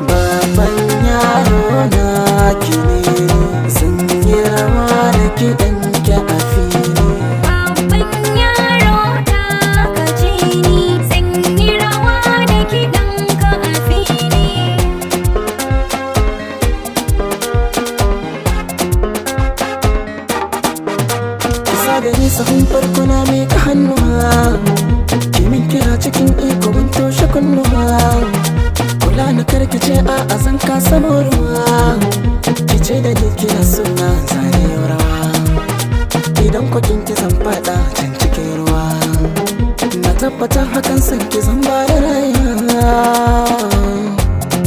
Babban yaro na ki ne, zan yi rawa da kiɗan ki a fili. Babban yaro ta kace ni, zan yi rawa da kiɗanka a fili. Kisa da ni sahun farko na miƙa hannuwa, ki min kira cikin iko ban toshe kunnuwa. Kula na karkice a zan kasa ruwa, ki ce da ni kina suna zane rawa. Idan kwakin ki zan fada can cikin ruwa, na tabbata hakan san ki zan ba da rayuwa.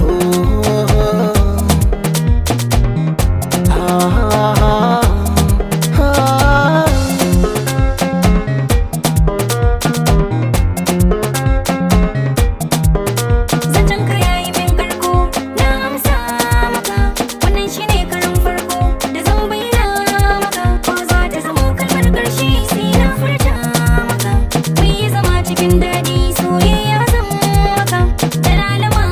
Oh, oh, oh. Ah, ah, ah. Zancen ka yayi min karko, na amsa maka. Wannan shine karin farko da zan bayyana maka. Ko za ta zamo kalmar ƙarshe sai na furta maka. Mun yi zama cikin daɗi, soyayya zan maka. Da lalama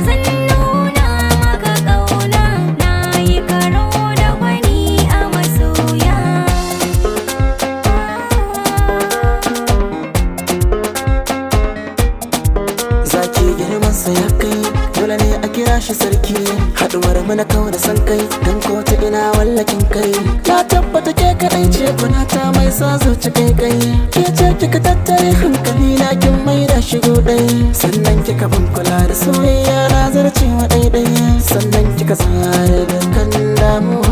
zan nuna maka ƙauna. Na yi karo da gwani a masoya. Zaki girman sa ya kai, dole ne a kira shi sarki. Haduwar mana kau da san kai, dan ko ta ina wallakin kai. Ta tabbata ke kadai ce kuna ta mai sa zuci kai kai. Ke ce kika tattare hankali na kin mai da shigo dai. Sannan kika ban kula da soyayya na zarcewa daidai. Sannan kika tsare da kan damuwa.